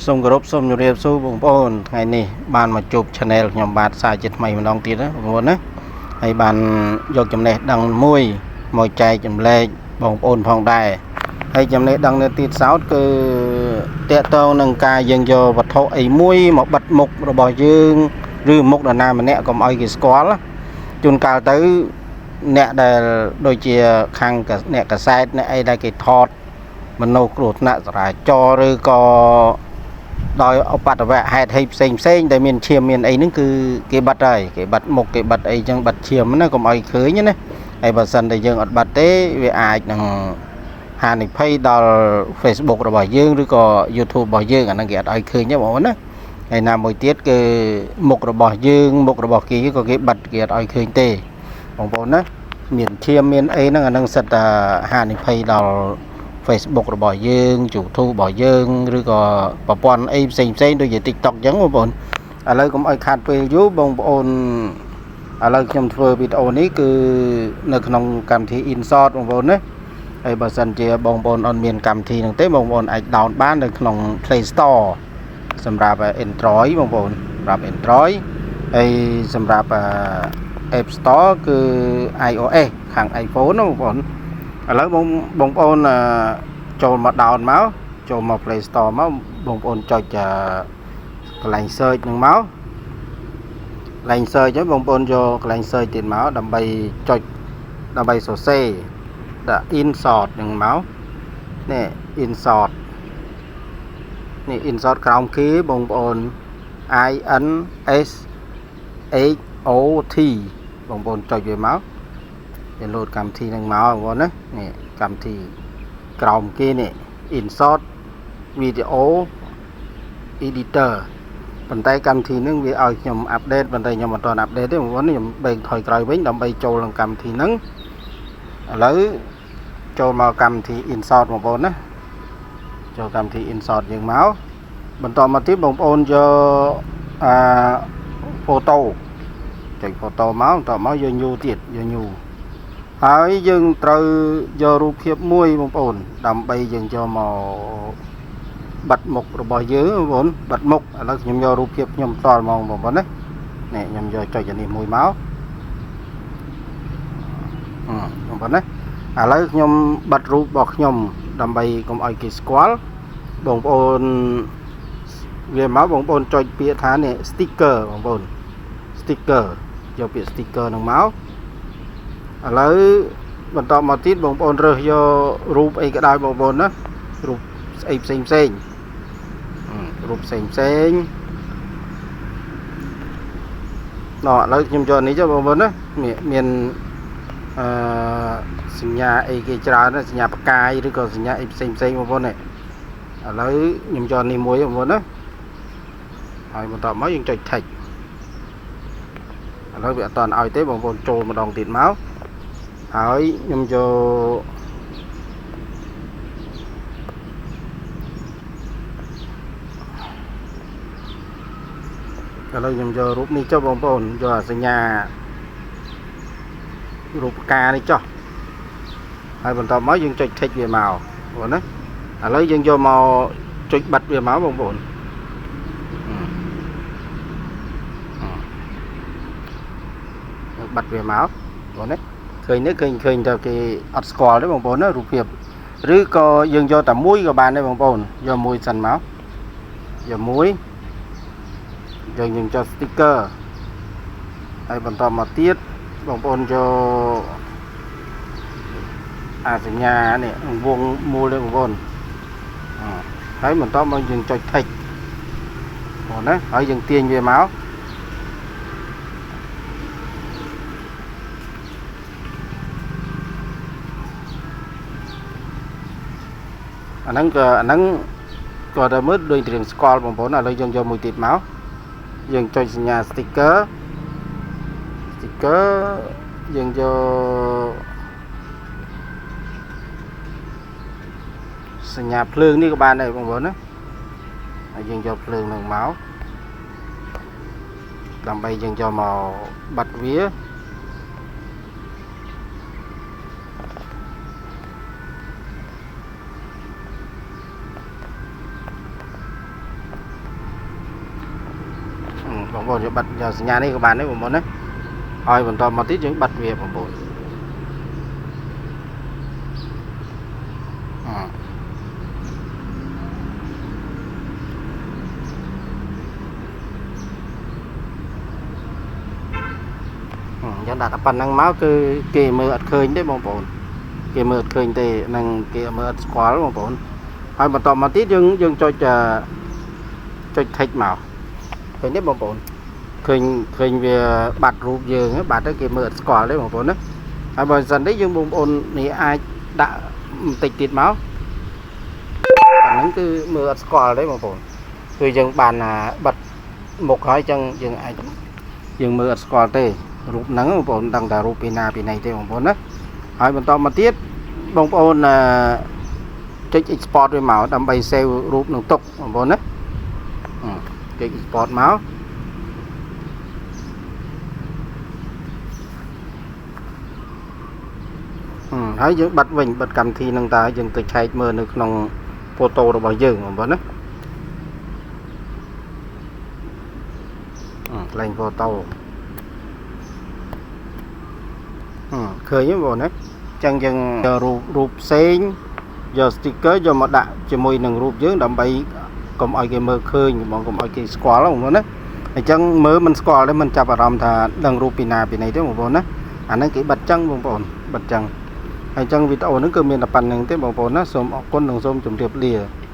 សូមគោរពសូមជម្រាបសួរបងប្អូនថ្ងៃនេះបានមកជួប Channel ខ្ញុំបាទសាជាថ្មីម្ដងទៀតណាបងប្អូនណាហើយបានយកចំណេះដឹងមួយមកចែកចម្លែកបងប្អូនផងដែរហើយចំណេះដឹងនៅទៀតសោតគឺតកតងនឹងការយើងយកវត្ថុអីមួយមកបិទមុខរបស់យើងឬមុខនរណាម្នាក់កុំឲ្យគេស្គាល់ណាជួនកាលទៅអ្នកដែលដូចជាខាងអ្នកកាសែតអ្នកអីដែលគេថតមនុស្សគ្រោះថ្នាក់ចរាចរណ៍ឬក៏ ដោយឧបទ្ទវហេតុហីផ្សេងផ្សេងដែលមានឈាមមានអីហ្នឹងគឺគេបិទហើយគេបិទមុខគេបិទអីចឹងបិទឈាមណាកុំឲ្យឃើញណាហើយបើសិនតែយើងអត់បិទទេវាអាចនឹងហានិភ័យដល់ Facebook របស់យើងឬក៏ YouTube របស់យើងអាហ្នឹងគេអត់ឲ្យឃើញទេបងប្អូនណាហើយណាមួយទៀតគឺមុខរបស់យើងមុខរបស់គេក៏គេបិទគេអត់ឲ្យឃើញទេបងប្អូនណាមានឈាមមានអីហ្នឹងអាហ្នឹងសិតតែហានិភ័យដល់ Facebook របស់យើង YouTube របស់យើងឬក៏ប្រព័ន្ធអីផ្សេងផ្សេងដូចជា TikTok អញ្ចឹងបងប្អូនឥឡូវកុំឲ្យខាត់ពេលយូរបងប្អូនឥឡូវខ្ញុំធ្វើវីដេអូនេះគឺនៅក្នុងកម្មវិធី InShot បងប្អូនណាហើយបើសិនជាបងប្អូនអត់មានកម្មវិធីហ្នឹងទេបងប្អូនអាច down បាននៅក្នុង Play Store សម្រាប់ Android បងប្អូនសម្រាប់ Android ហើយសម្រាប់ App Store គឺ iOS ខាង iPhone ណាបងប្អូនឥឡូវបងបងប្អូនចូលមក down មកចូលមក Play Store មកបងប្អូនចុចកន្លែង search ហ្នឹងមកកន្លែង search ហ្នឹងបងប្អូនយកកន្លែង search ទៀតមកដើម្បីចុចដើម្បីសរសេរដាក់ InShot ហ្នឹងមកនេះ InShot នេះ InShot ក្រោមគេបងប្អូន I N S H O T បងប្អូនចុចវាមកវាលោតកម្មវិធីហ្នឹងមកបងប្អូនណានេះកម្មវិធីក្រោមគេនេះ InShot Video Editor ប៉ុន្តែកម្មវិធីហ្នឹងវាឲ្យខ្ញុំ update ប៉ុន្តែខ្ញុំមិនទាន់ update ទេបងប្អូនខ្ញុំបែកថយក្រោយវិញដើម្បីចូលក្នុងកម្មវិធីហ្នឹងឥឡូវចូលមកកម្មវិធី InShot បងប្អូនណាចូលកម្មវិធី InShot យើងមកបន្តមកទៀតបងប្អូនយកអា photo ចុច photo មកបន្តមកយក new ទៀតយក new ហើយយើងត្រូវយករូបភាពមួយបងប្អូនដើម្បីយើងយកមកបិទមុខរបស់យើងបងប្អូនបិទមុខឥឡូវខ្ញុំយករូបភាពខ្ញុំផ្ទាល់ហ្មងបងប្អូនណានេះខ្ញុំយកចុចអានេះមួយមកបងប្អូនណាឥឡូវខ្ញុំបិទរូបរបស់ខ្ញុំដើម្បីកុំឲ្យគេស្គាល់បងប្អូនវាមកបងប្អូនចុចពាក្យថានេះ sticker បងប្អូន sticker យកពាក្យ sticker ហ្នឹងមកឥឡូវបន្តមកទៀតបងប្អូនរើសយករូបអីក៏ដោយបងប្អូនណារូបស្អីផ្សេងផ្សេងរូបផ្សេងផ្សេងណោះឥឡូវខ្ញុំយកនេះចុះបងប្អូនណាមានអឺសញ្ញាអីគេច្រើនសញ្ញាផ្កាយឬក៏សញ្ញាអីផ្សេងផ្សេងបងប្អូននេះឥឡូវខ្ញុំយកនេះមួយបងប្អូនណាហើយបន្តមកយើងចុច text ឥឡូវវាអត់តឲ្យទេបងប្អូនចូលម្ដងទៀតមកហើយខ្ញុំយកឥឡូវខ្ញុំយករូបនេះចុះបងប្អូនយកអាសញ្ញារូបផ្កានេះចុះហើយបន្តមកយើងចុច tick វាមកបងប្អូនណាឥឡូវយើងយកមកចុចបិទវាមកបងប្អូនបិទវាមកបងណាឃើញនេះឃើញឃើញតែគេអត់ស្គាល់ទេបងប្អូនណារូបភាពឬក៏យើងយកតែមួយក៏បានដែរបងប្អូនយកមួយសិនមកយកមួយយើងយើងចុច sticker ហើយបន្តមកទៀតបងប្អូនយកអាសញ្ញានេះវងមូលទេបងប្អូនហើយបន្តមកយើងចុច tick បងណាហើយយើងទាញវាមកអាហ្នឹងក៏អាហ្នឹងក៏តែមើលដូចរៀងស្គាល់បងប្អូនឥឡូវយើងយកមួយទៀតមកយើងចុចសញ្ញា sticker sticker យើងយកសញ្ញាភ្លើងនេះក៏បានដែរបងប្អូនណាហើយយើងយកភ្លើងនឹងមកដើម្បីយើងយកមកបិទវា បងប្អូនយកបិទយកសញ្ញានេះក៏បានដែរបងប្អូនណាហើយបន្តមកទៀតយើងបិទវាបងប្អូនអឺ យើងដាក់តែប៉ុណ្្នឹងមកគឺគេមើលអត់ឃើញទេបងប្អូនគេមើលអត់ឃើញទេនឹងគេមើលអត់ស្គាល់បងប្អូនហើយបន្តមកទៀតយើងយើងចុចចុច tick មកឃើញទេបងប្អូនឃើញឃើញវាបាត់រូបយើងបាត់ទៅគេមើលអត់ស្គាល់ទេបងប្អូនណាហើយបើសិនទេយើងបងប្អូននេះអាចដាក់បន្តិចទៀតមកអាហ្នឹងគឺមើលអត់ស្គាល់ទេបងប្អូនគឺយើងបានបិទមុខហើយអញ្ចឹងយើងអាចយើងមើលអត់ស្គាល់ទេរូបហ្នឹងបងប្អូនដឹងតែរូបពីណាពីណីទេបងប្អូនណាហើយបន្តមកទៀតបងប្អូនចុច export វាមកដើម្បី save រូបនឹងទុកបងប្អូនណាចុច export មកហើយយើងបិទវិញបិទកម្មវិធីនឹងតើយើងទៅឆែកមើលនៅក្នុង photo របស់យើងបងប្អូនណាកន្លែង photo ឃើញទេបងប្អូនណាចឹងយើងយករូបរូបផ្សេងយក sticker យកមកដាក់ជាមួយនឹងរូបយើងដើម្បីកុំឲ្យគេមើលឃើញបងកុំឲ្យគេស្គាល់បងប្អូនណាអញ្ចឹងមើលមិនស្គាល់ទេមិនចាប់អារម្មណ៍ថាដឹងរូបពីណាពីណីទេបងប្អូនណាអាហ្នឹងគេបិទចឹងបងប្អូនបិទចឹងហើយអញ្ចឹងវីដេអូហ្នឹងគឺមានតែប៉ុណ្្នឹងទេបងប្អូនណាសូមអរគុណនិងសូមជម្រាបលា។